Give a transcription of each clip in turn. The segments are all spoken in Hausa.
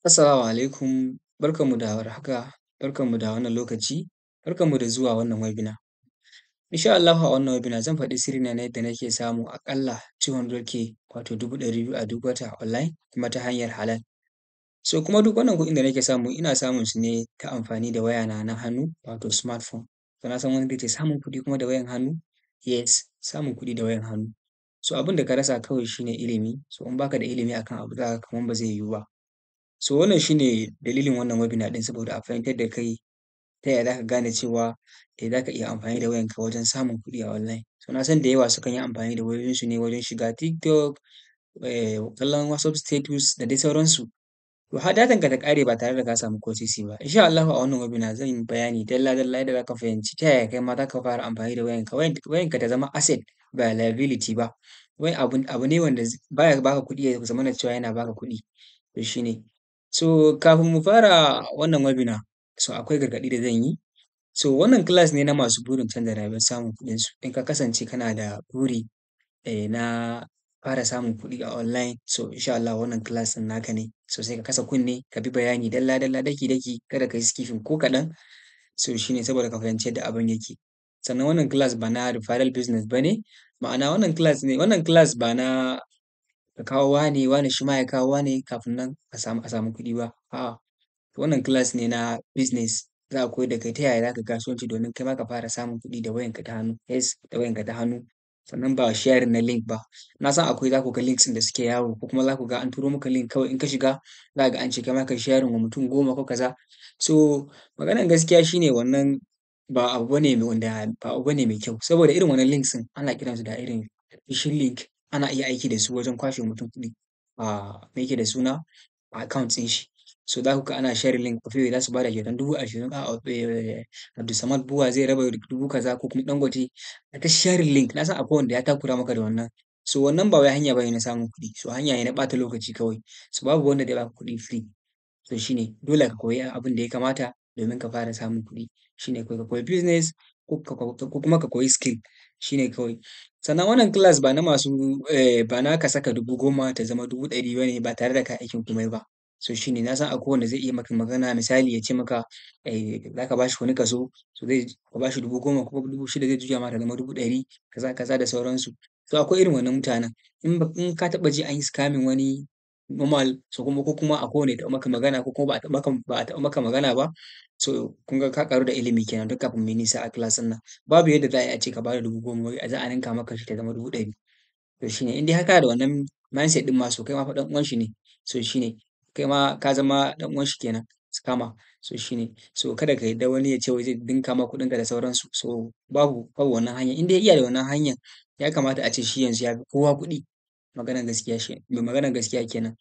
Assalamu alaikum, barkanmu da warhaka, barkanmu da wannan lokaci, barkanmu da zuwa wannan webinar. Insha Allahu a wannan webinar zan faɗi sirrina na yadda nake samu aƙalla 200K, wato 200,000 a duk wata online kuma ta hanyar halal. So kuma duk wannan kuɗin da nake samu, ina samun su ne ta amfani da wayana na hannu, wato smartphone. To na san wani zai ce samun kuɗi kuma da wayan hannu? Yes, samun kuɗi da wayan hannu. So abin da ka rasa kawai shi ne ilimi. So in baka da ilimi akan abu, za ka ga kaman ba zai yiwu ba. So wannan shi ne dalilin wannan webinar ɗin, saboda a fahimtar da kai ta yaya za ka gane cewa za ka iya amfani da wayanka wajen samun kuɗi a online. So na san da yawa sukan yi amfani da wayoyinsu ne wajen shiga TikTok, kallon WhatsApp status da dai sauransu. To har datanka ta ƙare ba tare da ka samu ko sisi ba. Insha Allahu a wannan webinar zan yi bayani dalla-dalla yadda za ka fahimci ta yaya kai ma za ka fara amfani da wayanka, wayanka ta zama asset ba liability ba. Wai abu ne wanda baya baka kuɗi ya zamana cewa yana baka kuɗi. To shi ne. So kafin mu fara wannan webinar, so akwai gargaɗi da zan yi. So wannan class ne na masu burin canza rayuwar samun kuɗinsu. In ka kasance kana da buri na fara samun kuɗi a online, so insha Allahu wannan class ɗin naka ne. So sai ka kasa kunne ka bi bayani dalla-dalla, daki-daki, kada ka yi skipping ko kaɗan. So shi ne saboda ka fahimci yadda abin yake. Sannan wannan class ba na referral business ba ne, ma'ana wannan class ne, wannan class ba na ka kawo wane, wane shi ma ya kawo wane kafin nan a samu kuɗi ba. A'a, wannan class ne na business. Za a koyar da kai ta yaya za ka yi kasuwanci domin kai ma ka fara samun kuɗi da wayanka ta hannu. Yes, da wayanka ta hannu. Sannan ba sharing na link ba. Na san akwai, za ku ga links ɗin da suke yawo, ko kuma za ku ga an turo maka link, kawai in ka shiga za ka ga an ce kai ma ka yi sharing wa mutum 10 ko kaza. So maganan gaskiya shi ne wannan ba abu bane wanda ba abu bane mai kyau, saboda irin wannan links ɗin ana kiransu da irin phishing link, ana iya aiki da su wajen kwashe wa mutum kuɗi a, me yake da suna, a account ɗin shi. So za ku ga ana sharing link, Opay za su ba da kyautan 20,000, a'a, Abdulsamad Buwa zai raba dubu kaza, ko kuma Dangote, ai ta sharing link. Na san akwai wanda ya takura maka da wannan. So wannan ba wai hanya bane na samun kuɗi, so hanya ne na ɓata lokaci kawai. So babu wanda zai baka kuɗi free. So shi ne dole ka koyi abin da ya kamata domin ka fara samun kuɗi. Shi ne kawai ka koyi business ko kuma ka koyi skill, shi ne kawai. Sannan wannan class ba na masu ba na ka saka 10,000 ta zama 100,000 bane ba tare da ka yi aikin komai ba. So shi ne na san akwai wanda zai iya maka magana, misali ya ce maka za ka ba shi wani kaso, so zai ka ba shi 10,000 ko 6,000, zai juya ma ta zama 100,000, kaza kaza da sauransu. So akwai irin wannan mutanen. In ka taɓa ji an yi scamming wani normal, so kuma ko kuma akwai wanda ya taɓa maka magana, ko kuma ba a taɓa maka magana ba, so kun ga ka ƙaru da ilimi kenan tun kafin mu yi nisa a class ɗin nan. Babu yadda za a yi a ce ka ba da 10,000 wai za a ninka maka shi ta zama 100,000. To shi ne, in dai har kana da wannan mindset ɗin ma, so kai ma fa ɗan uwan shi ne. So shi ne, kai ma ka zama ɗan uwan shi kenan, scammer. So shi ne. So kada ka yarda wani ya ce wai zai ninka maka kuɗinka da sauransu. So babu wannan hanyar. In dai iya da wannan hanyar, ya kamata a ce shi yanzu ya fi kowa kuɗi. Maganan gaskiya shi maganan gaskiya kenan.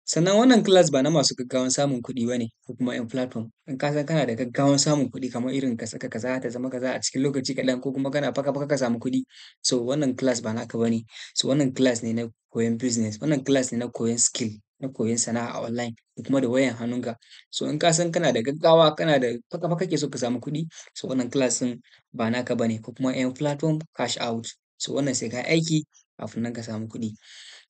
Sannan wannan class ba na masu gaggawan samun kuɗi ba ne, ko kuma 'yan platform. In ka san kana da gaggawan samun kuɗi, kamar irin ka saka kaza ta zama kaza a cikin lokaci kaɗan, ko kuma kana faka-faka ka samu kuɗi, so wannan class ba naka ba ne. So wannan class ne na koyon business, wannan class ne na koyon skill, na koyon sana'a a online kuma da wayan hannunka. So in ka san kana da gaggawa, kana da faka-faka kake so ka samu kuɗi, so wannan class ɗin ba naka ba ne, ko kuma 'yan platform cash out. So wannan sai ka yi aiki kafin nan ka samu kuɗi.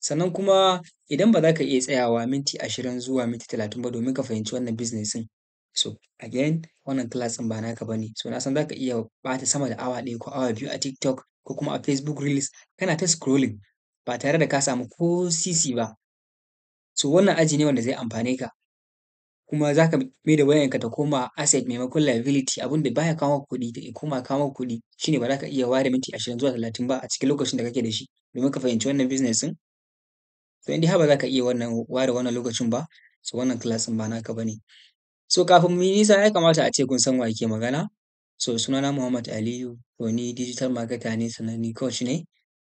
Sannan kuma idan ba za ka iya tsayawa minti 20 zuwa minti 30 ba domin ka fahimci wannan business ɗin, so again wannan class ɗin ba naka ba ne. So na san za ka iya ɓata sama da awa 1 ko awa 2 a TikTok ko kuma a Facebook Reels kana ta scrolling ba tare da ka samu ko sisi ba. So wannan aji ne wanda zai amfane ka, kuma za ka mai da wayanka ta koma asset maimakon liability, abun da baya kawo maka kuɗi ya koma kawo maka kuɗi. Shi ne ba za ka iya ware minti 20 zuwa 30 ba a cikin lokacin da kake da shi domin ka fahimci wannan business ɗin. To in dai har ba za ka iya wannan ware wannan lokacin ba, so wannan class ɗin ba naka ba ne. So kafin mu yi nisa, ya kamata a ce kun san wa yake magana. So sunana Muhammad Aliyu, to ni digital marketer ne, sannan ni coach ne.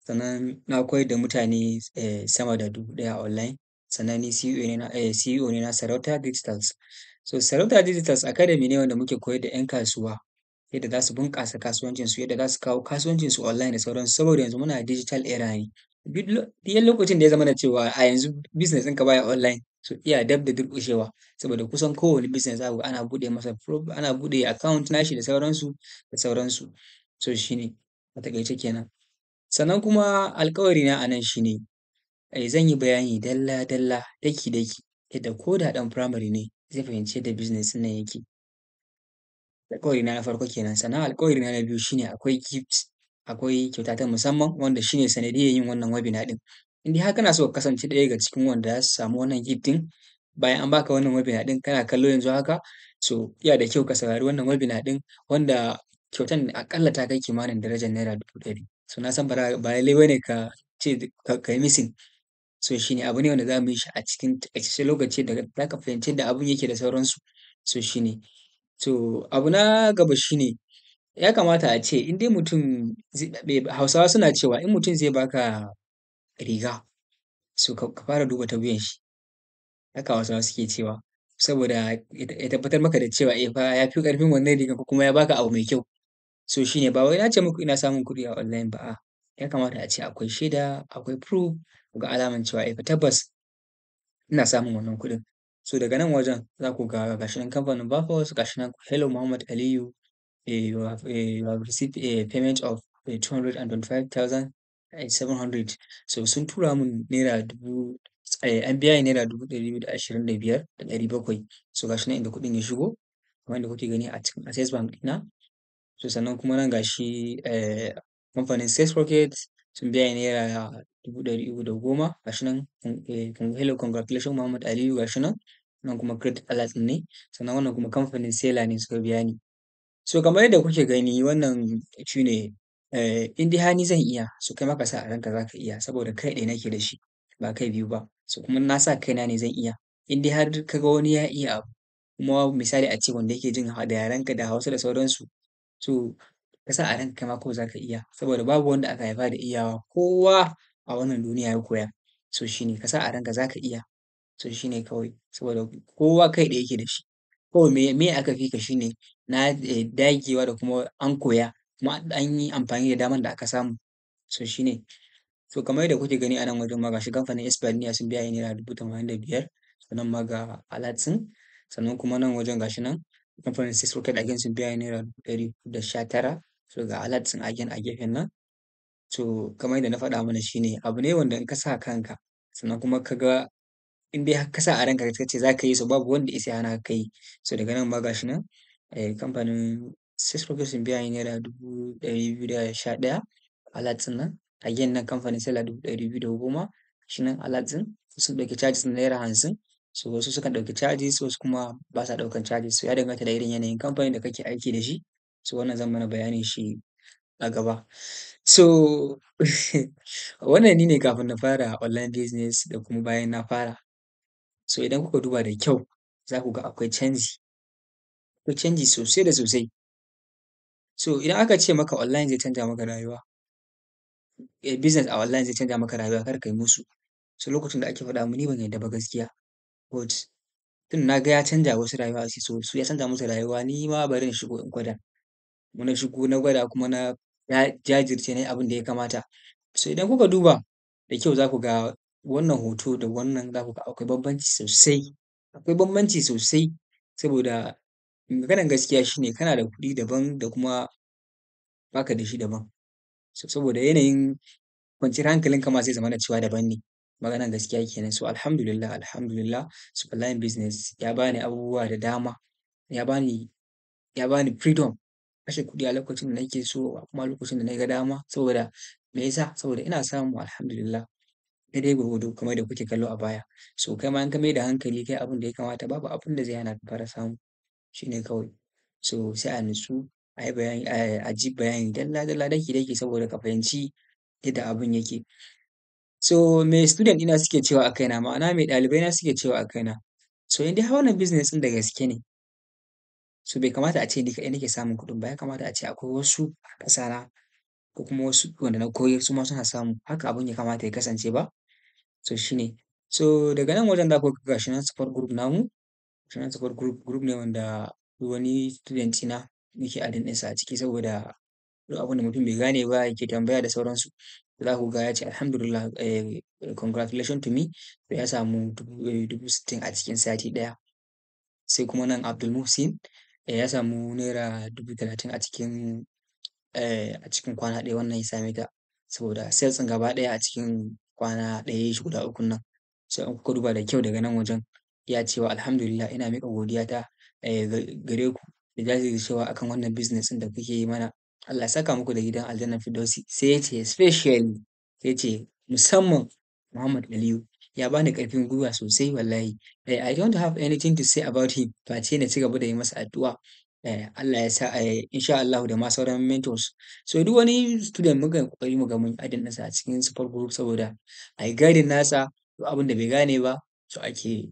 Sannan na koyar da mutane sama da 1,000 a online. Sannan ni CEO ne na Sarauta Digitals. So Sarauta Digitals Academy ne wanda muke koyar da 'yan kasuwa yadda za su bunƙasa kasuwancinsu, yadda za su kawo kasuwancinsu online da sauransu. Saboda yanzu muna digital era ne. Duk lokacin da ya zamana cewa a yanzu business ɗinka baya online, so iya dab da durƙushewa. Saboda kusan kowane business za ku ga ana buɗe masa ana buɗe account nashi da sauransu da sauransu. So shi ne a taƙaice kenan. Sannan kuma alƙawarina a nan shi ne zan yi bayani dalla dalla, daki daki, ta Yadda ko da ɗan firamare ne zai fahimci yadda business ɗin nan yake. Alƙawarina na farko kenan. Sannan alƙawarina na biyu shine akwai gift, akwai kyauta ta musamman wanda shine sanadiyyar yin wannan webinar ɗin. In dai har kana so ka kasance ɗaya daga cikin wanda za su samu wannan gift ɗin bayan an baka wannan webinar ɗin kana kallo yanzu haka, so yana da kyau ka saurari wannan webinar ɗin wanda kyautan aƙalla ta kai kimanin darajar ₦100,000. So na san ba lallai ba ne ka ce ka yi missing. So shi ne abu ne wanda za mu yi shi a cikin taƙaitaccen lokaci da za ka fahimci yadda abun yake da sauransu. So shi ne. So abu na gaba shi ne ya kamata a ce in dai mutum Hausawa suna cewa in mutum zai baka riga, so ka fara duba ta wuyan shi. Haka Hausawa suke cewa. Saboda ya tabbatar maka da cewa eh fa ya fi ƙarfin wannan rigar ko kuma ya baka abu mai kyau. So shi ne ba wai na ce muku ina samun kuɗi a online ba, a'a. Ya kamata a ce akwai shaida, akwai proof, ku ga alaman cewa eh fa tabbas ina samun wannan kuɗin. So daga nan wajen za ku ga gashi nan kamfanin Vapors, gashi nan "Hello Muhammad Aliyu, you have received a payment of 225,700." So sun tura mun naira dubu, an biya ni ₦225,700. So gashi nan inda kuɗin ya shigo kamar yadda kuke gani a cikin Access Bank ɗina. So sannan kuma nan gashi kamfanin Sales Rocket sun biya ni ₦310,000, gashi nan "Hello, congratulations Muhammad Aliyu", gashi nan. Nan kuma credit alert ne. Sannan wannan kuma kamfanin Selar ne suka biya ni. So kamar yadda kuke gani, wannan shine in dai har ni zan iya, so kai ma ka sa a ranka za ka iya, saboda kai ɗaya nake da shi ba kai biyu ba. So kuma na sa kaina ne zan iya. In dai har ka ga wani ya iya abu, kuma misali a ce wanda yake jin da yarenka da Hausa da sauransu, so ka sa a ranka kai ma kawai za ka iya, saboda babu wanda aka haifa da iyawa, kowa a wannan duniya ya koya. So shi ne ka sa a ranka za ka iya. So shi ne kawai, saboda kowa kai ɗaya yake da shi. Kawai me aka fi ka shi ne na dagewa da kuma an koya kuma an yi amfani da daman da aka samu. So shi ne. So kamar yadda kuke gani a nan wajen ma, gashi kamfanin Espanya sun biya ni ₦85,000. Sannan ma ga alert ɗin. Sannan kuma nan wajen gashi nan kamfanin Sales Rocket again sun biya ni ₦119,000. So ga alert ɗin again a gefen nan. So kamar yadda na faɗa mana, shi ne abu ne wanda in ka sa kanka, sannan kuma ka ga in dai har ka sa a ranka ka ce za ka yi, so babu wanda ya isa ya hana ka yi. So daga nan ma gashi nan kamfanin Sales Rocket sun biya ni ₦211,000, alert ɗin nan. Again nan kamfanin Selar 210,000, shi nan alert ɗin. Sun ɗauki charges na ₦50. So wasu sukan ɗauki charges, wasu kuma ba sa ɗaukan charges. So ya danganta da irin yanayin kamfanin da kake aiki da shi. So wannan zan mana bayanin shi a gaba. So wannan ni ne kafin na fara online business da kuma bayan na fara. So idan kuka duba da kyau za ku ga akwai canji. Akwai canji sosai da sosai. So idan aka ce maka online zai canja maka rayuwa, business a online zai canja maka rayuwa, kar ka yi musu. So lokacin da ake faɗa mun, ni ban yarda ba gaskiya. But tun na ga ya canja wasu rayuwa, so su ya canja musu rayuwa, ni ma bari in shigo in gwada. Kuma na shigo na gwada, kuma na jajirce na yi abin da ya kamata. So idan kuka duba da kyau za ku ga wannan hoto da wannan, za ku ga akwai bambanci sosai. Akwai bambanci sosai, saboda maganan gaskiya shine kana da kuɗi daban da kuma baka da shi daban. So saboda yanayin kwanciyar hankalinka ma zai zama na cewa daban ne. Maganan gaskiya kenan. So alhamdulillah, alhamdulillah. So online business ya bani abubuwa da dama. Ya bani freedom kashe kuɗi a lokacin da nake so kuma a lokacin da na ga dama. Saboda me yasa? Saboda ina samu, alhamdulillah. Daidai gwargwado kamar yadda kuke kallo a baya. So kai ma in ka mai da hankali kai abin da ya kamata, babu abin da zai hana ka fara samu. Shi ne kawai. So sai a nutsu a yi bayani, a ji bayani dalla dalla, daki daki, saboda ka fahimci yadda abun yake. So me student ɗina suke cewa a kaina, ma'ana me ɗalibai na suke cewa a kaina? So in dai har wannan business ɗin da gaske ne, so bai kamata a ce ni kaɗai nake samun kuɗin ba, ya kamata a ce akwai wasu a ƙasana ko kuma wasu wanda na koyar su ma suna samu. Haka abun ya kamata ya kasance ba? So shi ne. So daga nan wajen za ku ga gashi nan support group namu. Gashi nan support group, group ne wanda duk wani student ɗina muke adding ɗinsa a ciki, saboda duk abin da mutum bai gane ba yake tambaya da sauransu. Za ku ga ya ce "Alhamdulillah, congratulations to me", ya samu 60,000 a cikin sati ɗaya. Sai kuma nan Abdul Muhsin ya samu ₦30,000 a cikin kwana ɗaya wannan ya same ta. Saboda sales ɗin gaba ɗaya a cikin kwana ɗaya ya yi shi guda ukun nan. Sai in kuka duba da kyau daga nan wajen Ya cewa alhamdulillah ina miƙa godiyata gare ku da jajircewa akan wannan business ɗin da kuke yi mana. Allah ya saka muku da gidan aljannar Firdausi. Sai ya ce especially, sai ya ce musamman Muhammad Aliyu ya bani ƙarfin gwiwa sosai wallahi. I don't have anything to say about him face na ci gaba da yi masa addu'a. Allah ya sa insha Allahu da ma sauran mentors. So duk wani student mukan yi ƙoƙari mu ga mun adding ɗinsa a cikin support group saboda a yi guiding nasa duk abin da bai gane ba, so ake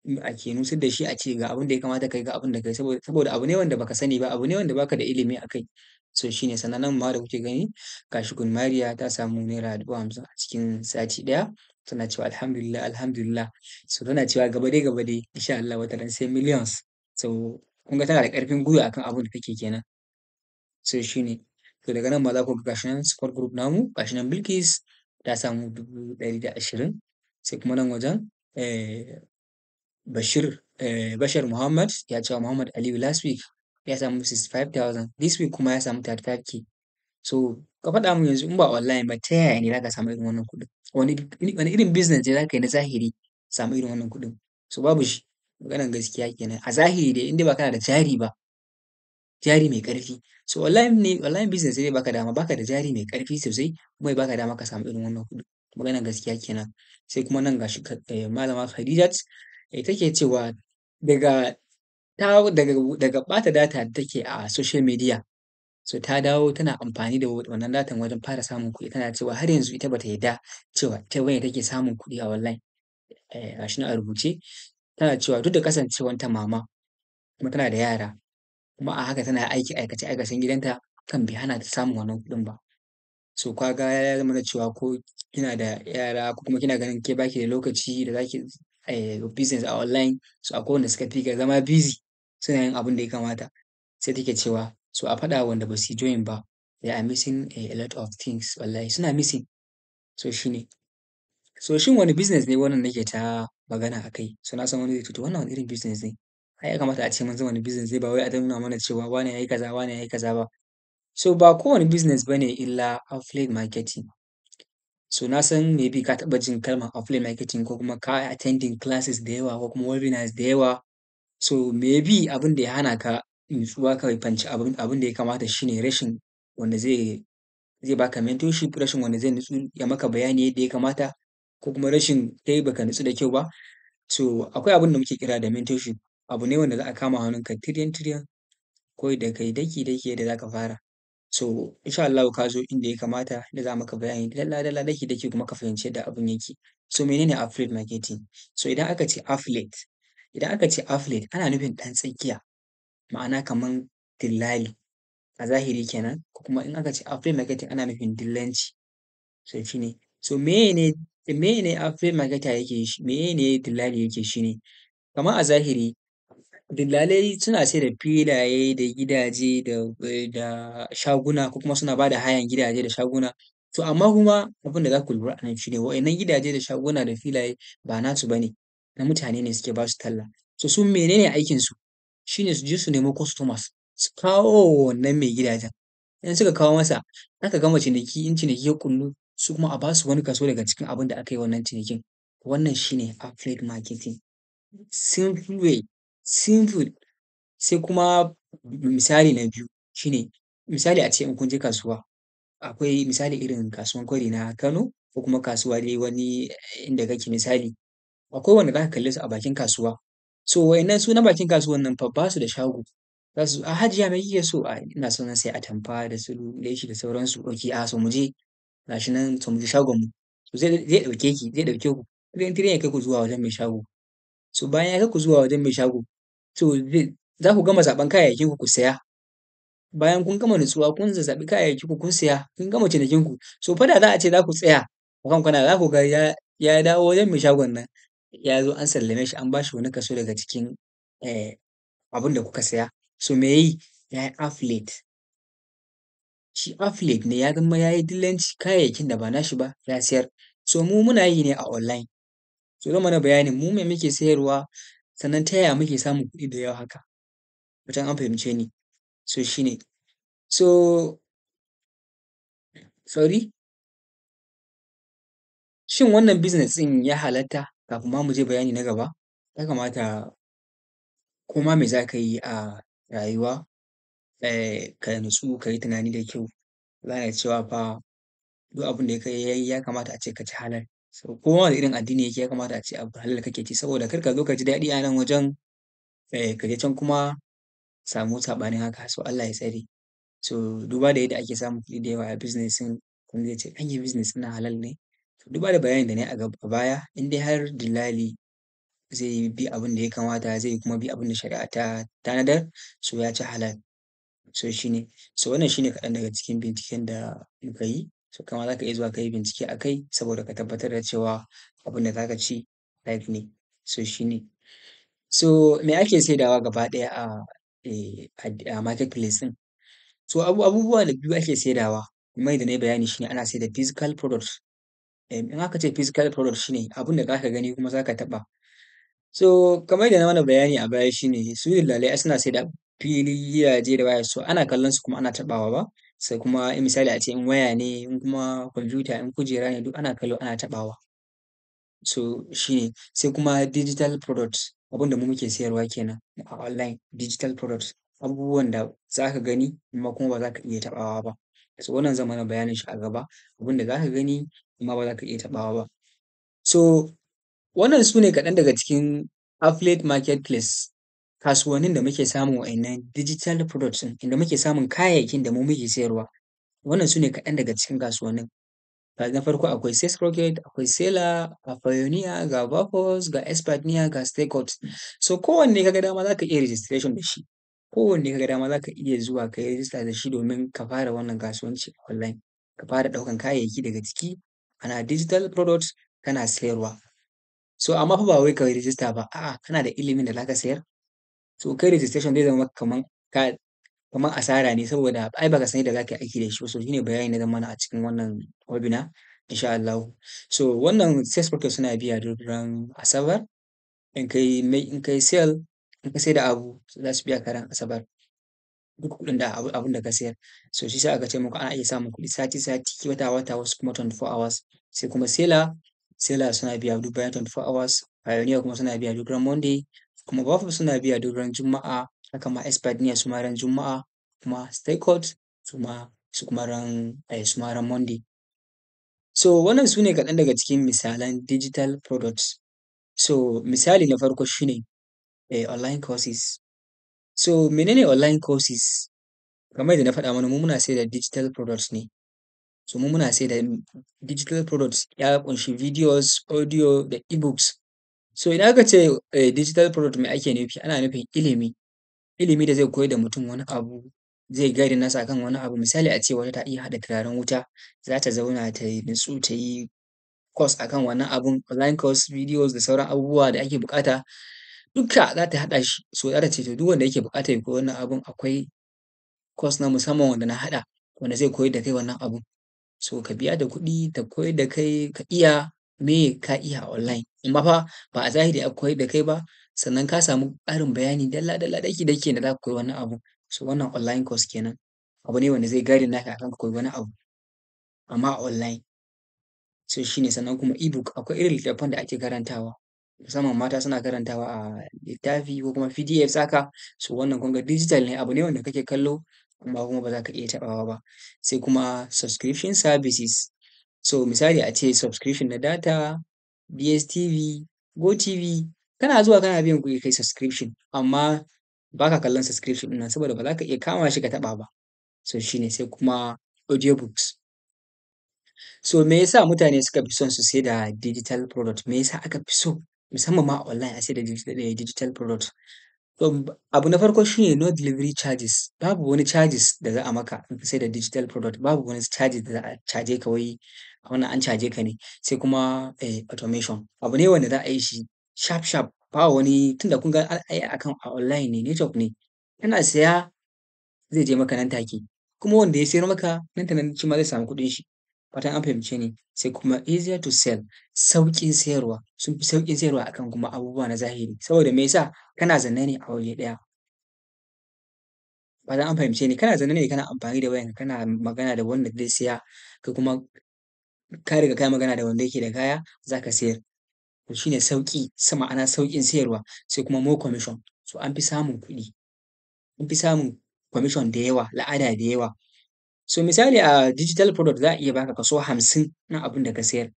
nusar da shi, a ce ga abin da ya kamata ka yi, ga abin da ka yi, saboda abu ne wanda baka sani ba, abu ne wanda baka da ilimi a kai. So shine. Sannan nan ma da kuke gani, gashi Queen Mariya ta samu ₦50,000 a cikin sati ɗaya. Tana cewa alhamdulillah, alhamdulillah. So tana cewa gaba dai gaba dai, insha Allah wataran sai millions. So kun ga tana da ƙarfin gwiwa akan abun da take kenan. So shine. To daga nan ma za ku ga gashi nan support group namu, gashi nan Bilkis ta samu 120,000. Sai kuma nan wajen Bashir, Bashar Muhammad ya cewa Muhammad Aliyu last week ya samu 65,000, this week kuma ya samu 35K. So ka faɗa mun yanzu, in ba online ba, ta yaya ne za ka samu irin wannan kuɗin? Wani irin business ne za ka yi na zahiri ka samu irin wannan kuɗin? So babu shi. Maganar gaskiya kenan. A zahiri dai, in dai ba kana da jari ba, jari mai ƙarfi. So online ne, online business zai baka dama, baka da jari mai ƙarfi sosai kuma ya baka dama ka samu irin wannan kuɗin. Maganar gaskiya kenan. Sai kuma nan gashi Malama Khadijat take cewa daga ɓata data da take a social media, so ta dawo tana amfani da wannan datan wajen fara samun kuɗi. Tana cewa har yanzu ita bata yarda cewa ita bane take samun kuɗi a online. Gashi nan a rubuce, tana cewa duk da kasancewanta mama kuma tana da yara, kuma a haka tana aiki aikace aikacen gidanta, kan bai hana ta samun wannan kuɗin ba. So ka ga ya zamana cewa ko kina da yara ko kuma kina ganin ke baki da lokaci da zaki business a online, so akwai wanda suka fi ka zama busy suna yin abin da ya kamata. Sai take cewa so a faɗa wa wanda ba su yi join ba, they are missing a lot of things, wallahi suna missing. So shine. So shin wane business ne wannan nake ta magana a kai? So na san wani zai ce, to wannan wane irin business ne? Ai ya kamata a ce mun san wane business ne, ba wai a ta nuna mana cewa wane yayi kaza, wane yayi kaza ba. So ba kowane business bane illa affiliate marketing. So na san maybe ka taɓa jin kalmar affiliate marketing ko kuma ka attending classes da yawa ko kuma webinars da yawa. So maybe abin da ya hana ka nutsuwa ka fahimci abin da ya kamata shine rashin wanda zai baka mentorship, rashin wanda zai nutsu ya maka bayani yadda ya kamata, ko kuma rashin kai baka nutsu da kyau ba. So akwai abin da muke kira da mentorship. Abu ne wanda za a kama hannunka tiryan tiryan, koyar da kai daki daki yadda za ka fara. So insha Allahu ka zo inda ya kamata da za a maka bayani dalla dalla, daki daki, kuma ka fahimci yadda abun yake. So menene affiliate marketing? So idan aka ce affiliate, ana nufin ɗan tsakiya, ma'ana kaman dillali a zahiri kenan, ko kuma in aka ce affiliate marketing ana nufin dillanci. So shine. So meye ne affiliate marketer yake yi? Meye ne dillali yake? Shine kamar a zahiri dillalai suna saida filaye da gidaje da shaguna, ko kuma suna bada hayan gidaje da shaguna. To amma kuma abin da za ku lura a nan shine wa'innan gidaje da shaguna da filaye ba nasu bane, na mutane ne suke basu talla. So su menene aikinsu? Shine su je su nemo customers su kawo wa wannan mai gidajen. In suka kawo masa, aka gama ciniki, in ciniki ya ƙullu, su kuma a basu wani kaso daga cikin abin da aka yi wannan cinikin. Wannan shine affiliate marketing. Simple way, simple. Sai kuma misali na biyu shine misali a ce in kun je kasuwa, akwai misali irin kasuwan Kwari na Kano ko kuma kasuwa dai wani inda kake misali. Akwai wanda za ka kalle su a bakin kasuwa. So wa'innan su na bakin kasuwan nan fa ba su da shago. Za su, "A Hajiya, me kike so?" "A ina son zan sayi atamfa da su leshi da sauransu." "Okay, a so mu je gashi nan, so mu je shagon mu." So zai ɗauke ki, zai ɗauke ku tiryan tiryan ya kai ku zuwa wajen mai shago. So bayan ya kai ku zuwa wajen mai shago, so za ku gama zaɓan kayayyakin ku ku saya. Bayan kun gama nutsuwa kun zazzaɓi kayayyakin ku kun saya, kun gama cinikin ku. So fa da za a ce za ku tsaya a kan kwana, za ku ga ya dawo wajen mai shagon nan, ya zo an sallame shi, an ba shi wani kaso daga cikin abin da kuka saya. So me yayi? Ya yi affiliate. Shi affiliate ne, ya zama ya yi dillanci kayayyakin da ba nashi ba ya sayar. So mu muna yi ne a online. So zan mana bayanin mu me muke sayarwa, sannan ta yaya muke samun kuɗi da yawa haka. Fatan an fahimce ni. So shine. So sorry. Shin wannan business ɗin ya halatta kafin ma mu je bayani na gaba? Ya kamata ko ma me za ka yi a rayuwa, ka nutsu ka yi tunani da kyau. Za a iya cewa fa duk abin da ka yi ya kamata ace ka ci halal. So ko ma wane irin addini yake, ya kamata ace abu halal kake ci, saboda kar ka zo ka ji daɗi a nan wajen, ka je can kuma samu saɓanin haka. So Allah ya tsare. So duba da yadda ake samun kuɗi da yawa a business ɗin, wani zai ce anya business ɗin nan halal ne? Duba da bayanin da na yi a baya, in dai har dillali zai bi abin da ya kamata, zai kuma bi abin da shari'a ta tanadar, so ya ci halal. So shi ne. So wannan shi ne kaɗan daga cikin binciken da muka yi. So kai ma za ka iya zuwa ka yi bincike a kai saboda ka tabbatar da cewa abin da za ka ci halal ne. So shi ne. So me ake saidawa gaba ɗaya a market place ɗin? So abubuwa da biyu ake saidawa, kamar yadda na yi bayani shi ne ana saida physical product. In aka ce physical product shi ne abin da za ka gani kuma za ka taɓa. So kamar yadda na mana bayani a baya shi ne su dillalai ai suna saida fili, gidaje da waya, so ana kallon su kuma ana taɓawa ba. Sai kuma in misali a ce in waya ne, in kuma kwamfuta, in kujera ne, duk ana kallo ana taɓawa. So shi ne. Sai kuma digital product, abin da mu muke sayarwa kenan a online, digital product, abubuwan da za ka gani amma kuma ba za ka iya taɓawa ba. So wannan zan mana bayanin shi a gaba, abin da za ka gani amma ba za ka iya taɓawa ba. So wannan su ne kaɗan daga cikin affiliate market place, kasuwannin da muke samun wa'innan digital products ɗin, inda muke samun kayayyakin da mu muke sayarwa. Wannan su ne kaɗan daga cikin kasuwannin. Na farko akwai SalesRocket, akwai Selar, ga Payoneer, ga Vapors, ga Expertnaire, ga Stakecut. So kowanne ka ga dama za ka iya registration da shi. Kowanne ka ga dama za ka iya zuwa ka yi register da shi domin ka fara wannan kasuwanci online. Ka fara ɗaukan kayayyaki daga ciki, ana digital products kana sayarwa. So amma fa ba wai ka yi register ba, a'a, kana da ilimin da za ka sayar. So kai registration zai zama maka kaman ka kaman asara ne, saboda ai baka san yadda za ka yi aiki da shi ba. So shi ne bayani da zan mana a cikin wannan webinar insha Allahu. So wannan SalesRocket suna biya duk ran Asabar. In kai sale, in ka saida abu, za su biya ka ran Asabar. Duk kuɗin da abun da ka sayar. So shi sa aka ce muku ana iya samun kuɗi sati sati, wata wata, wasu kuma 24 hours. Sai kuma Selar, Selar suna biya duk bayan 24 hours. Payoneer kuma suna biya duk ran Monday. Kuma Vapors suna biya duk ran Juma'a. Haka ma Expertnaire su ma ran Juma'a. Kuma Stakecut su kuma ran Monday. So wannan su ne kaɗan daga cikin misalan digital products. So misali na farko shi ne online courses. So menene online courses? Kamar yadda na faɗa mana, mu muna saida digital products ne. So mu muna saida digital products, ya ƙunshi videos, audio da ebooks. So idan aka ce digital product, me ake nufi? Ana nufin ilimi. Ilimi da zai koyar da mutum wani abu, zai guiding nasa akan wani abu. Misali a ce wata ta iya haɗa turaren wuta, za ta zauna ta yi nutsu ta yi course akan wannan abun, online course, videos da sauran abubuwa da ake buƙata. Dukka za ta haɗa shi. So za ta ce to duk wanda yake buƙatar ya koyi wannan abun, akwai course na musamman wanda na haɗa wanda zai koyar da kai wannan abun. So ka biya da kuɗi ta koyar da kai ka iya me ka iya a online. Amma fa ba a zahiri aka koyar da kai ba, sannan ka samu ƙarin bayani dalla dalla, daki daki, yadda za ka koyi wannan abun. So wannan online course kenan. Abu ne wanda zai guiding naka akan ka koyi wani abu amma a online. So shi ne. Sannan kuma ebook, akwai irin littattafan da ake karantawa. Musamman mata suna karantawa a littafi ko kuma PDF haka. So wannan kun ga digital ne, abu ne wanda kake kallo amma kuma ba za ka iya taɓawa ba. Sai kuma subscription services. So misali a ce subscription na data, DSTV, GoTV, kana zuwa kana biyan kuɗi kai subscription, amma ba ka kallon subscription ɗin nan saboda ba za ka iya kama shi ka taɓa ba. So shi ne. Sai kuma audiobooks. So me yasa mutane suka fi son su saida digital product? Me yasa aka fi so musamman ma online a saida digital product? Abu na farko shi ne no delivery charges. Babu wani charges da za a maka in ka saida digital product. Babu wani charges da za a caje ka, wai wannan an caje ka ne. Sai kuma automation. Abu ne wanda za a yi shi sharp sharp. Ba wani, tunda kun ga ai akan a online ne, network ne. Kana saya zai je maka nan take. Kuma wanda ya sayar maka nan da nan shi ma zai samu kuɗin shi. Fatan an fahimce ni. Sai kuma easier to sell, sauƙin sayarwa. Sun fi sauƙin sayarwa akan kuma abubuwa na zahiri. Saboda me yasa? Kana zanne ne a waje ɗaya. Fatan an fahimce ni. Kana zanne ne kana amfani da wayanka, kana magana da wanda zai siya, ka kuma ka riga ka yi magana da wanda yake da kaya za ka sayar. To shi ne sauƙi, ma'ana sauƙin siyarwa, sai kuma more commission. So an fi samun kuɗi, an fi samun commission da yawa, la'ada da yawa. So misali a digital product za a iya baka kaso 50 na abin da ka sayar.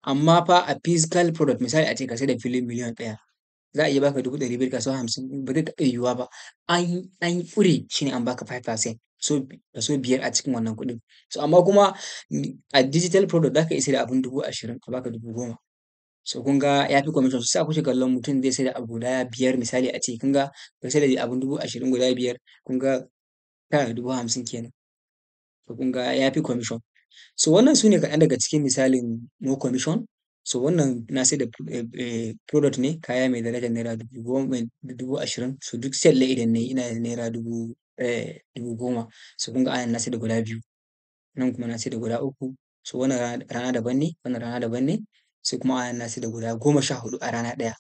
Amma fa a physical product, misali a ce ka sayar da filin miliyan 1, za a iya baka 500,000, kaso 50 ba zai taɓa yiwuwa ba. An ƙure shi ne an baka 5%, so kaso 5 a cikin wannan kuɗin. So amma kuma a digital product za ka iya sayar da abun 20,000 a baka 10,000. So kun ga ya fi commission. Shi yasa kuke kallon mutum zai sayar da abu guda biyar, misali a ce kun ga ka sayar da abun 20,000 guda biyar, kun ga kana da 50,000 kenan. To kun ga ya fi commission. So wannan su ne kaɗan daga cikin misalin more commission. So wannan na sayar da product ne, kaya mai darajar naira 10,000, 20,000. So duk sale ɗaya idan na yi ina da naira 10,000. So kun ga a nan na sayar da guda biyu. Nan kuma na sayar da guda uku. So wannan rana daban ne, wannan rana daban ne. Sai kuma a nan na sayar da guda 14 a rana ɗaya.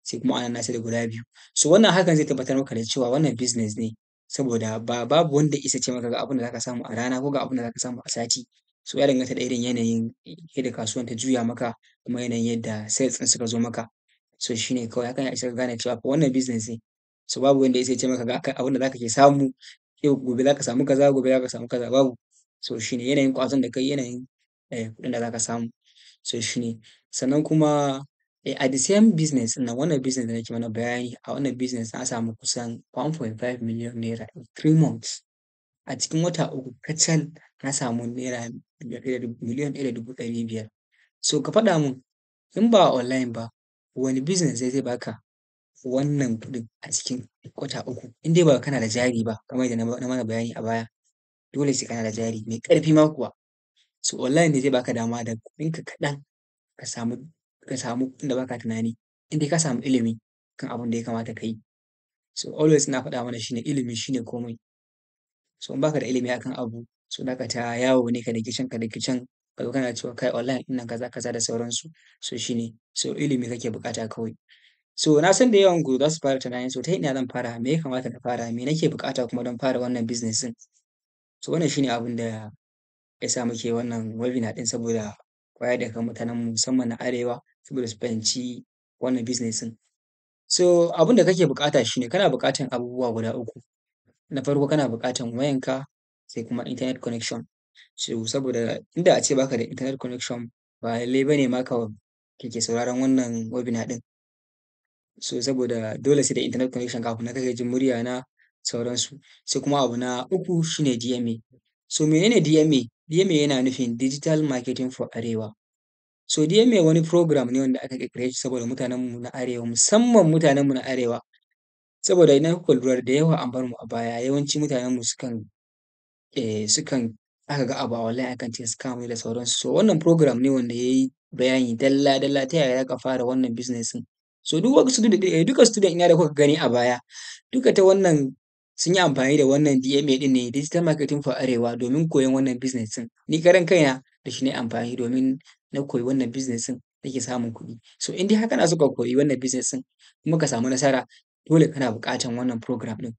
Sai kuma a nan na sayar da guda biyu. So wannan hakan zai tabbatar maka da cewa wannan business ne. Saboda ba babu wanda ya isa ya ce maka ga abin da za ka samu a rana ko ga abin da za ka samu a sati. So ya danganta da irin yanayin yadda kasuwan ta juya maka, kuma yanayin yadda sales ɗin suka zo maka. So shi ne kawai hakan ya isa ka gane cewa fa wannan business ne. So babu wanda ya isa ya ce maka ga abin da za ka ke samu yau, gobe za ka samu kaza, gobe za ka samu kaza, babu. So shi ne yanayin ƙwazon da ka yi, yanayin kuɗin da za ka samu. So shi ne. Sannan kuma at the same business ɗin nan, wannan business da nake mana bayani, a wannan business na samu kusan 1.5 million naira in 3 months. A cikin wata 3 kacal na samu naira 1.5 miliyan. So ka faɗa mun, in ba online ba, wane business ne zai baka wannan kuɗin a cikin wata 3, in dai ba kana da jari ba, kamar yadda na mana bayani a baya. Dole sai kana da jari mai ƙarfi ma kuwa. So online ne zai baka dama da kuɗinka kaɗan ka samu kuɗin da baka tunani, in dai ka samu ilimi kan abin da ya kamata ka yi. So always ina faɗa mana shine ilimi shine komai. So in baka da ilimi akan abu, so zaka ta yawo ne, ka daki can, ka daki can, ka zo kana cewa kai online ɗin nan kaza kaza da sauransu. So shine, so ilimi kake buƙata kawai. So na san da yawan ku za su fara tunanin, so ta ina zan fara, me ya kamata na fara, me nake buƙata kuma don fara wannan business ɗin? So wannan shine abin da ya sa muke wannan webinar ɗin, saboda wayar da kan mutanenmu, musamman na arewa, saboda su fahimci wannan business ɗin. So abin da kake buƙata shine kana buƙatan abubuwa guda uku. Na farko kana buƙatan wayanka, sai kuma internet connection. So saboda inda ace baka da internet connection, ba lallai bane ma ka kake sauraron wannan webinar ɗin. So saboda dole sai da internet connection kafin nan kake jin murya na sauransu. Sai kuma abu na uku shine DMA. So menene DMA? DMA yana nufin Digital Marketing for Arewa. So DMA wani program ne wanda aka ƙirƙire shi saboda mutanenmu na arewa, musamman mutanenmu na arewa. Saboda idan kuka lura, da yawa an bar mu a baya, yawanci mutanenmu sukan aka ga abu a online akan ce scam ne da sauransu. So wannan program ne wanda ya yi bayani dalla dalla ta yaya zaka fara wannan business ɗin. So duk wasu duka student ɗina da kuka gani a baya, duka ta wannan sun yi amfani da wannan DMA ɗin ne, Digital Marketing for Arewa, domin koyon wannan business ɗin. Ni karan kaina da shi na yi amfani domin na koyi wannan business ɗin, nake samun kuɗi. So in dai har kana so ka koyi wannan business ɗin kuma ka samu nasara, dole kana buƙatan wannan program ɗin.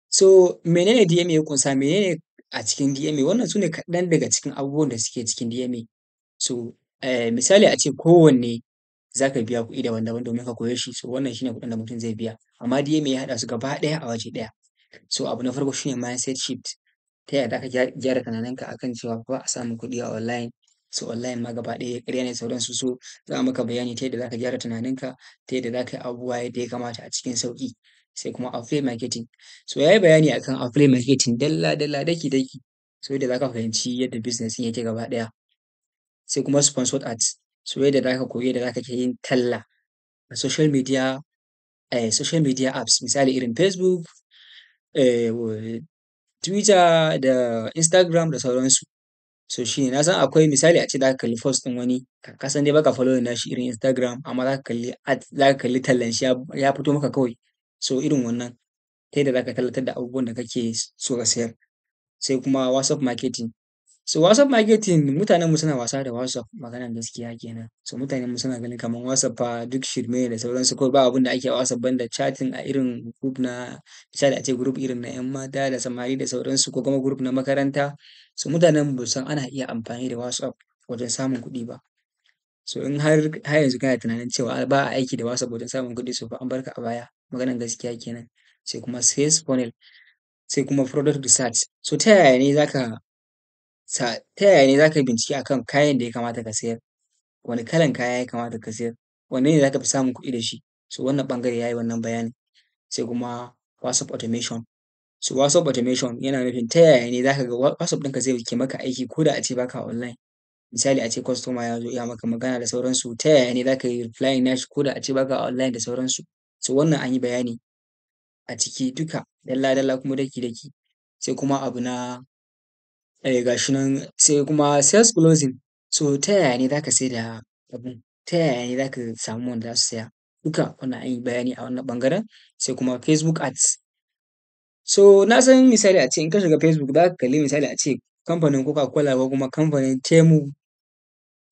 So menene DMA ya ƙunsa? Menene a cikin DMA? Wannan su ne kaɗan daga cikin abubuwan da suke cikin DMA. So misali a ce kowanne za ka biya kuɗi daban daban domin ka koye shi, so wannan shine kuɗin da mutum zai biya. Amma DMA ya haɗa su gaba ɗaya a waje ɗaya. So abu na farko shine mindset shift. Ta yaya za ka gyara tunaninka akan cewa ba a samun kuɗi a online, so online ma gaba ɗaya ƙarya ne da sauransu. So za a maka bayani ta yadda za ka gyara tunaninka, ta yadda za ka yi abubuwa yadda ya kamata a cikin sauƙi. Sai kuma affiliate marketing. So ya yi bayani akan affiliate marketing dalla dalla, daki daki, so yadda za ka fahimci yadda business ɗin yake gaba ɗaya. Sai kuma sponsored ads. So yadda za ka koyi yadda za ka ke yin talla a social media apps, misali irin Facebook, Twitter da Instagram da sauransu. So shi ne na san akwai, misali ace za ka kalli post ɗin wani, ka san dai baka following nashi irin Instagram, amma za ka kalli ad, za ka kalli tallan shi ya fito maka kawai. So irin wannan, ta yadda za ka tallatar da abubuwan da kake so ka sayar. Sai kuma WhatsApp marketing. So WhatsApp marketing, mutanenmu suna wasa da WhatsApp, maganan gaskiya kenan. So mutanenmu suna ganin kamar WhatsApp fa duk shirme ne da sauransu, ko ba abun da ake a WhatsApp banda chatting a irin group na, misali ace group irin na 'yan mata da samari da sauransu, ko kuma group na makaranta. So mutanenmu ba su san ana iya amfani da WhatsApp wajen samun kuɗi ba. So in har yanzu kana tunanin cewa ba a aiki da WhatsApp wajen samun kuɗi, so fa an bar ka a baya. Maganan gaskiya kenan. Sai kuma sales funnel, sai kuma product research. So ta yaya ne za ka ta yaya ne za ka yi bincike akan kayan da ya kamata ka sayar? Wane kalan kaya ya kamata ka sayar? Wanne ne za ka fi samun kuɗi da shi? So wannan ɓangare ya yi wannan bayani. Sai kuma WhatsApp automation. So WhatsApp automation yana nufin ta yaya ne za ka ga WhatsApp ɗinka zai ke maka aiki ko da a ce ba ka online. Misali a ce customer ya zo ya maka magana da sauransu, ta yaya ne za ka yi replying nashi ko da a ce ba ka online da sauransu. So wannan an yi bayani a ciki duka dalla dalla kuma daki daki. Sai kuma abu na ga shi nan, sai kuma sales closing. So ta yaya ne za ka saida abun? Ta yaya ne za ka samu wanda za su saya? Duka wannan an yi bayani a wannan ɓangaren. Sai kuma Facebook ads. So na san misali a ce in ka shiga Facebook za ka kalli misali a ce kamfanin Coca-Cola ko kuma kamfanin Temu,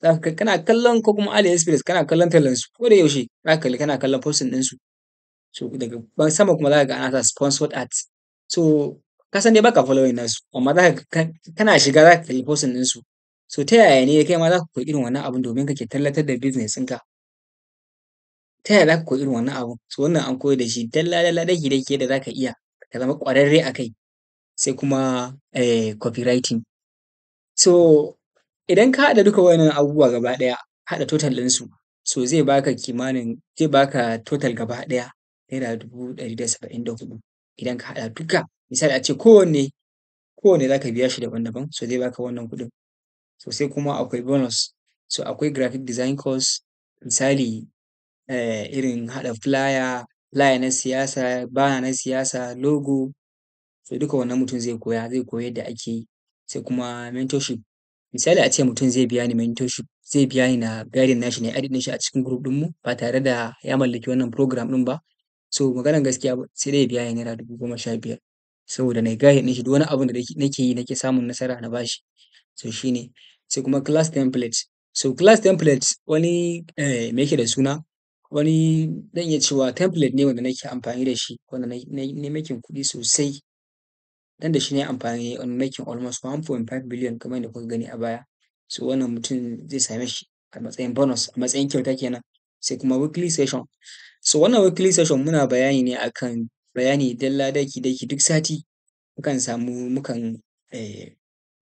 za ka kana kallon, ko kuma AliExpress, kana kallon tallansu ko da yaushe za ka kalli, kana kallon posting ɗinsu. So daga sama kuma za ka ga ana sa sponsored ads. So ka san dai baka following nasu, amma za ka kana shiga za ka kalli posting ɗinsu. So ta yaya ne kai ma za ka koyi irin wannan abun domin kake tallatar da business ɗinka? Ta yaya za ka koyi irin wannan abun? So wannan an koyar da shi dalla dalla, daki daki, yadda za ka iya ka zama ƙwararre a kai. Sai kuma copywriting. So idan ka haɗa duka waɗannan abubuwa gaba ɗaya, haɗa total ɗinsu, so zai baka kimanin, zai baka total gaba ɗaya naira 174,000 idan ka haɗa duka. Misali a ce kowanne za ka biya shi daban daban, so zai baka wannan kuɗin. So sai kuma akwai bonus. So akwai graphic design course, misali irin haɗa flyer na siyasa, banner na siyasa, logo. So duka wannan mutum zai koya, zai koyi yadda ake yi. Sai kuma mentorship. Misali a ce mutum zai biya ni mentorship, zai biya ni na guiding nashi, na edit ɗin shi a cikin group ɗinmu ba tare da ya mallaki wannan program ɗin ba. So maganan gaskiya, sai dai ya biya ni naira 15,000 saboda na yi guiding ɗin shi duk wani abun da nake yi nake samun nasara na bashi. So shi ne. Sai kuma class template. So class template wani me yake da suna? Wani zan iya cewa template ne wanda nake amfani da shi, wanda na yi making kuɗi sosai. Dan da shi na yi amfani on making almost 1.5 billion kamar yadda kuka gani a baya. So wannan mutum zai same shi a matsayin bonus, a matsayin kyauta kenan. Sai kuma weekly session. So wannan weekly session muna bayani ne akan bayani dalla daki daki. Duk sati mukan samu,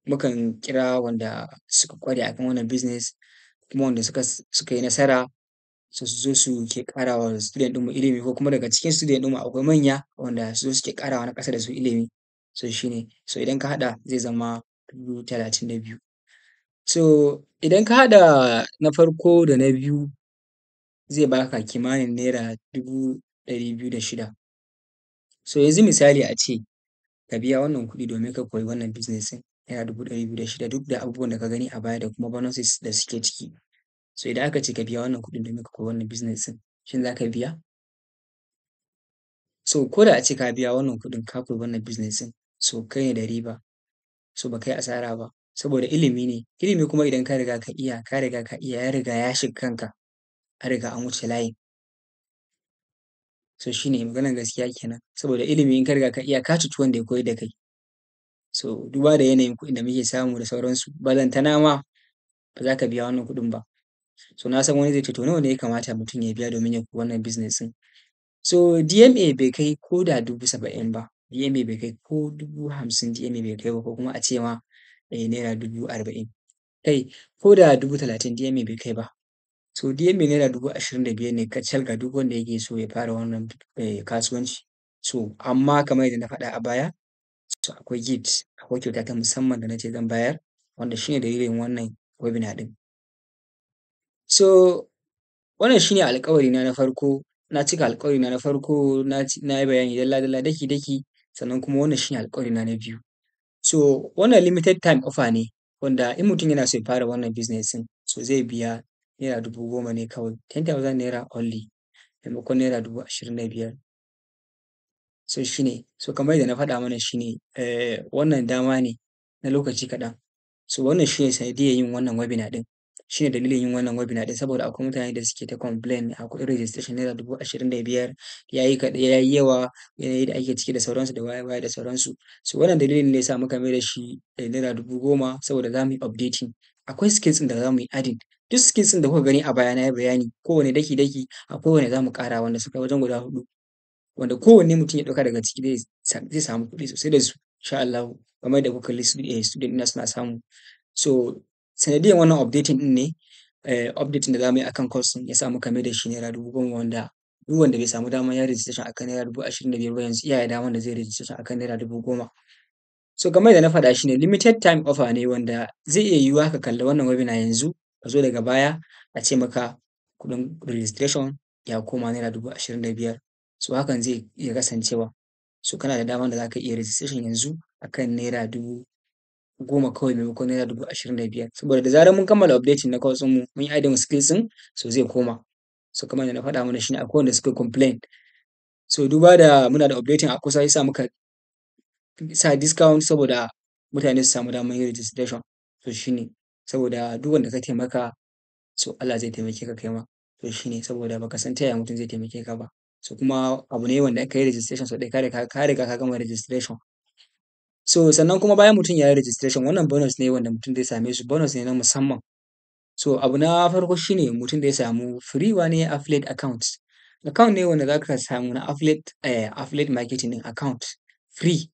mukan kira wanda suka ƙware akan wannan business kuma wanda suka yi nasara, so su zo su ke ƙara wa student ɗinmu ilimi, ko kuma daga cikin student ɗinmu akwai manya wanda su suke ƙara wa na ƙasa da su ilimi. So shi ne. So idan ka haɗa zai zama 32,000. So idan ka haɗa na farko da na biyu, zai baka kimanin naira 206,000. So yanzu misali a ce ka biya wannan kuɗi domin ka koyi wannan business ɗin, naira 206,000, duk da abubuwan da ka gani a baya da kuma bonuses da suke ciki. So idan aka ce ka biya wannan kuɗin domin ka koyi wannan business ɗin, shin za ka biya? So ko da a ce ka biya wannan kuɗin ka koyi wannan business ɗin, so kai ne da riba, so ba ka yi asara ba, saboda ilimi ne. Ilimi kuma idan ka riga ka iya, ka riga ka iya, ya riga ya shiga kanka, an riga an wuce layin. So shi ne maganan gaskiya kenan. Saboda ilimi in ka riga ka iya, ka cuci wanda ya koyar da kai. So duba da yanayin kuɗin da muke samu da sauransu, balantana ma ba za ka biya wannan kuɗin ba. So na san wani zai ce, to nawa ne ya kamata mutum ya biya domin ya koyi wannan business ɗin? So DMA bai kai ko da 70,000 ba. DMA bai kai ko 50,000, DMA bai kai ba, ko kuma a ce ma naira 40,000. Kai, ko da 30,000 DMA bai kai ba. So DMA naira 25,000 ne kacal ga duk wanda yake so ya fara wannan kasuwanci. So amma kamar yadda na faɗa a baya, so akwai gift, akwai kyauta ta musamman da na ce zan bayar, wanda shi ne dalilin wannan webinar ɗin. So wannan shi ne alƙawarina na farko, na cika alƙawarina na farko, na yi bayani dalla dalla, daki daki, sannan kuma wannan shi ne alƙawarina na biyu. So wannan limited time offer ne, wanda in mutum yana so ya fara wannan business ɗin, so zai biya naira 10,000 ne kawai, ₦10,000 only, maimakon naira 25,000. So shi ne. So kamar yadda na faɗa mana shi ne, wannan dama ne na lokaci kaɗan. So wannan shi ne sanadiyyar yin wannan webinar ɗin. Shi ne dalilin yin wannan webinar ɗin, saboda akwai mutane da suke ta complain a kuɗin registration naira 25,000 ya yi kaɗan, ya yi yawa, yanayi da ake ciki da sauransu da waye waye da sauransu. So wannan dalilin ne ya sa muka mai da shi naira 10,000, saboda za mu yi updating. Akwai skills ɗin da za mu yi adding. Duk skills ɗin da kuka gani a baya na yi bayani kowanne daki-daki, akwai wanda za mu ƙara wanda suka wajen guda huɗu, wanda kowanne mutum ya ɗauka daga ciki zai samu kuɗi sosai da su insha Allahu, kamar yadda kuka kalli student ɗina suna samu. So sanadiyan wannan updating ɗin ne, updating da za mu yi akan course ɗin ya sa muka mai da shi naira 10,000, wanda duk wanda bai samu damar ya registration akan naira 25,000 ba, yanzu iya da daman da zai registration akan naira 10,000. So kamar yadda na faɗa shi ne limited time offer ne, wanda zai iya yiwuwa ka kalli wannan webinar yanzu, ka zo daga baya a ce maka kuɗin registration ya koma naira 25,000. So hakan zai iya kasancewa. So kana da daman da za ka iya registration yanzu akan naira 10,000 kawai maimakon naira 25,000. Saboda da zarar mun kammala updating na course ɗinmu, mun yi adding skills ɗin, so zai koma. So kamar yadda na faɗa mana shi ne akwai wanda suka complain. So duba da muna da updating a kusa, ya sa muka sa discount saboda mutane su samu damar yin registration. To shi ne saboda duk wanda ka taimaka, so Allah zai taimake ka kai ma. To shi ne saboda ba ka san ta yaya mutum zai taimake ka ba. So kuma abu ne wanda in ka yi registration sau ɗaya, ka riga ka gama registration. So sannan kuma bayan mutum ya yi registration, wannan bonus ne wanda mutum zai same su, bonus ne na musamman. So abu na farko shi ne mutum zai samu free one year affiliate account. Account ne wanda za ka samu na affiliate marketing ɗin, account free,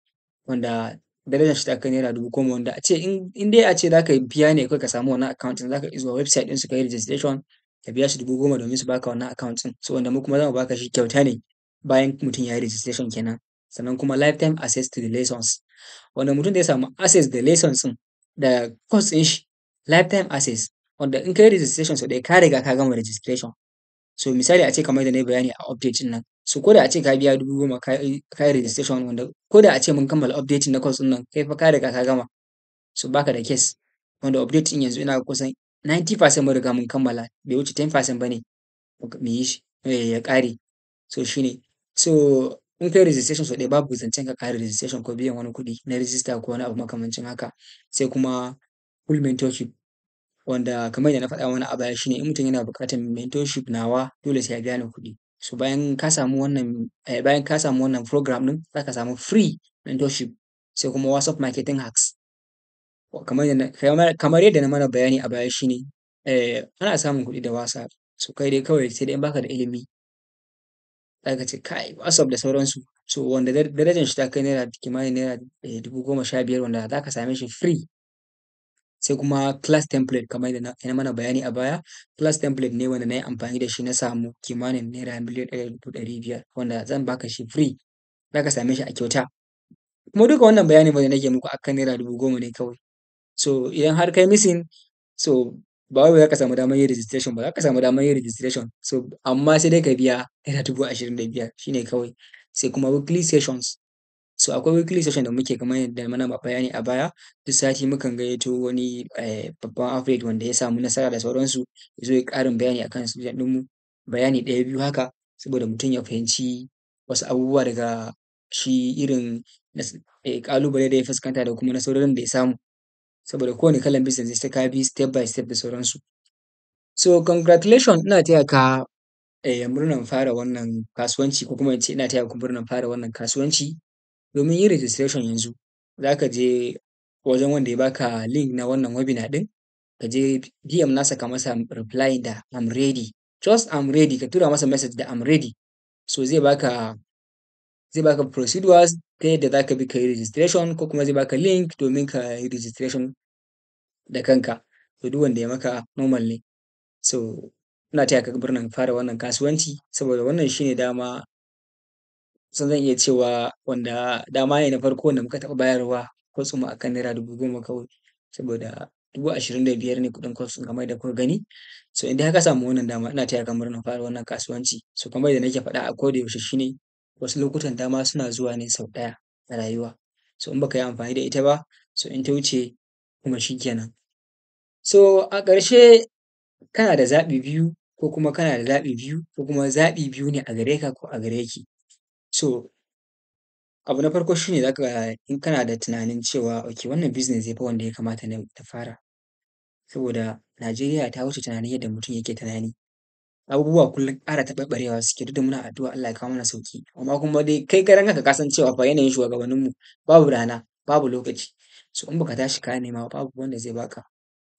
wanda darajar shi ta kai naira 10,000, wanda a ce in dai a ce za ka biya ne kawai ka samu wannan account ɗin, za ka iya zuwa website ɗinsu ka yi registration, ka biya su 10,000 domin su baka wannan account ɗin. So wanda mu kuma za mu baka shi kyauta ne bayan mutum ya yi registration kenan. Sannan kuma lifetime access to the lessons, wanda mutum zai samu access da lessons ɗin da course ɗin shi, lifetime access, wanda in ka yi registration sau ɗaya, ka riga ka gama registration. So misali a ce kamar yadda na yi bayani a update ɗin nan, so ko da a ce ka biya 10,000 ka yi registration, wanda ko da a ce mun kammala updating na course ɗin nan, kai fa ka riga ka gama. So baka da case. Wanda update ɗin yanzu ina ga kusan 90% mun riga mun kammala, bai wuce 10% ba ne mu yi shi ya ƙare. So shi ne. So in ka yi registration sau ɗaya, babu zancen ka ƙara registration ko biyan wani kuɗi na register ko wani abu makamancin haka. Sai kuma full mentorship, wanda kamar yadda na faɗa mana a baya shine in mutum yana buƙatar mentorship nawa, dole sai ya biya ni kuɗi. So bayan ka samu wannan program ɗin, za ka samu free mentorship. Sai kuma WhatsApp marketing hacks. Kamar yadda na mana bayani a baya shine ana samun kuɗi da WhatsApp. So kai dai kawai sai dai in baka da ilimi za ka ce kai WhatsApp da sauransu. So wanda darajar shi ta kai naira kimanin naira 15,000, wanda za ka same shi free. Sai kuma class template, kamar yadda na mana bayani a baya, class template ne wanda na yi amfani da shi na samu kimanin naira 1,500,000, wanda zan baka shi free. Za ka same shi a kyauta. Kuma duka wannan bayanin fa da nake muku akan naira 10,000 ne kawai. So idan har kai missing, so ba wai ba za ka samu damar yin registration ba, za ka samu damar yin registration. So amma sai dai ka biya naira 25,000, shine kawai. Sai kuma weekly sessions. So akwai weekly session da muke, kamar yadda na mana bayani a baya. Duk sati mukan gayyato wani babban affiliate wanda ya samu nasara da sauransu, ya zo ya yi ƙarin bayani akan student ɗinmu. Bayani ɗaya biyu haka saboda mutum ya fahimci wasu abubuwa daga shi, irin ƙalubale da ya fuskanta da kuma nasarorin da ya samu. Saboda kowane kalan business sai ka bi step by step da sauransu. So congratulation, ina taya ka murnan fara wannan kasuwanci, ko kuma in ce ina taya ku murnan fara wannan kasuwanci. Domin yin registration yanzu, za ka je wajen wanda ya baka link na wannan webinar ɗin, ka je DM nasa, ka masa reply da "I'm ready". Just "I'm ready", ka tura masa message da "I'm ready". So zai baka procedures ta yadda za ka bi ka yi registration, ko kuma zai baka link domin ka yi registration da kanka. To duk wanda ya maka normal ne. So ina taya ka murnan fara wannan kasuwanci, saboda wannan shine dama, kusan zan iya cewa wanda dama ne na farko wanda muka taɓa bayarwa course mu akan naira 10,000 kawai. Saboda 25,000 ne kuɗin course ɗin, kamar yadda kuka gani. So in dai har ka samu wannan dama, ina taya ka murnan fara wannan kasuwanci. So kamar yadda nake faɗa a koda yaushe shine wasu lokutan dama suna zuwa ne sau ɗaya a rayuwa. So in baka yi amfani da ita ba, so in ta wuce kuma shi kenan. So a ƙarshe, kana da zaɓi biyu ko kuma kana da zaɓi biyu ko kuma zaɓi biyu ne a gare ka ko a gare ki. So abu na farko shine zaka in kana da tunanin cewa okay, wannan business ne fa wanda ya kamata na fara. Saboda Najeriya ta wuce tunanin yadda mutum yake tunani. Abubuwa kullum ƙara taɓarɓarewa suke, duk da muna addu'a Allah ya kawo mana sauƙi. Amma kuma dai kai karan kanka ka san cewa fa yanayin shugabanninmu babu rana, babu lokaci. So in baka tashi ka nema ba, babu wanda zai baka.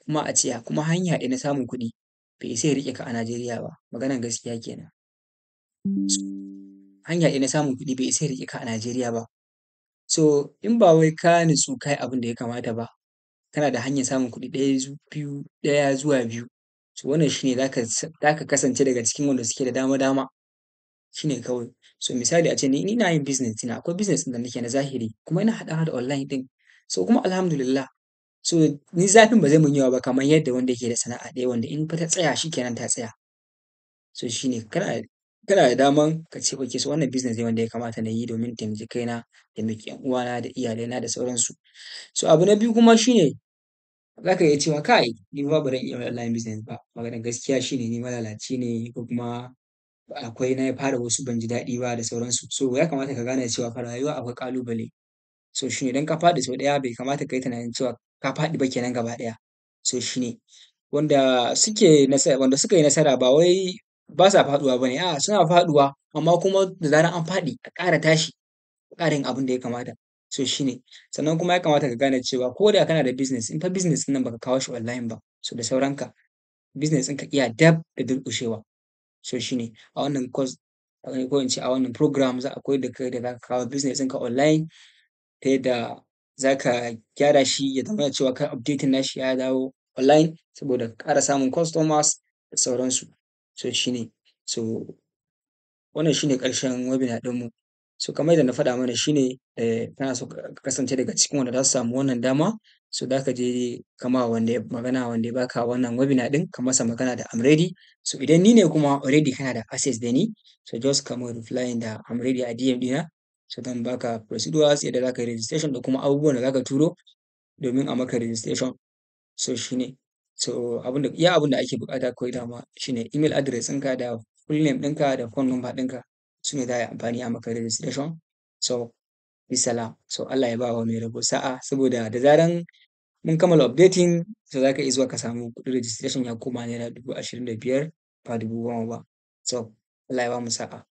Kuma a ce kuma hanya ɗaya na samun kuɗi bai isa ya riƙe ka a Najeriya ba, maganan gaskiya kenan. Hanya ɗaya na samun kuɗi bai isa ya riƙe ka a Najeriya ba. So in ba wai ka nutsu ka yi abin da ya kamata ba, kana da hanyar samun kuɗi ɗaya, biyu, ɗaya zuwa biyu. So wannan shi ne za ka kasance daga cikin wanda suke da dama dama, shi ne kawai. So misali a ce ni ina yin business ɗina, akwai business ɗin da nake na zahiri kuma ina haɗawa da online ɗin. So kuma alhamdulillah, so ni zafin ba zai mun yawa ba kamar yadda wanda yake da sana'a ɗaya wanda in fa ta tsaya shi kenan ta tsaya. So shi ne kana da daman ka ce okay, so wannan business ne wanda ya kamata na yi domin in taimaki kaina, taimaki ‘yan uwana da iyalaina da sauransu. So abu na biyu kuma shi ne za ka iya cewa kai, ni fa ba zan iya online business ba, maganar gaskiya shi ne ni malalaci ne, ko kuma akwai na fara wasu ban ji daɗi ba da sauransu. So ya kamata ka gane cewa fa rayuwa akwai ƙalubale. So shi ne idan ka faɗi sau ɗaya bai kamata ka yi tunanin cewa ka faɗi ba kenan gaba ɗaya. So shi ne wanda suke nasara, wanda suka yi nasara ba wai ba sa faɗuwa ba ne, a'a, suna faɗuwa, amma kuma da zarar an faɗi a ƙara tashi, a ƙara yin abin da ya kamata. So shi ne. Sannan kuma ya kamata ka gane cewa ko da kana da business, in fa business ɗin nan baka kawo shi online ba, so da sauranka, business ɗinka iya dab da durƙushewa. So shi ne a wannan course, ko in ce a wannan program, za a koyar da kai yadda za ka kawo business ɗinka online, ta yadda za ka gyara shi ya zamana cewa ka updating nashi ya dawo online saboda ka ƙara samun customers da sauransu. So shi ne. So wannan shi ne ƙarshen webinar ɗinmu. So kamar yadda na faɗa mana shi ne, kana so ka kasance daga cikin wanda za su samu wannan dama, so za ka je ka ma wanda ya magana, wanda ya baka wannan webinar ɗin, ka masa magana da "I'm ready". So idan ni ne kuma already kana da access da ni, so just ka mun replying da "I'm ready" a DM ɗina. So zan baka procedures yadda za ka yi registration da kuma abubuwan da za ka turo domin a maka registration. So shi ne. So abin da iya abin da ake buƙata kawai dama shi ne email address ɗinka da full name ɗinka da phone number ɗinka, su ne za a yi amfani a maka registration. So bissalam. So Allah ya ba wa mai rabo sa'a, saboda da zaran mun kammala updating, so za ka iya zuwa ka samu kuɗin registration ya koma ₦25,000 ba 10,000 ba. So Allah ya bamu sa'a.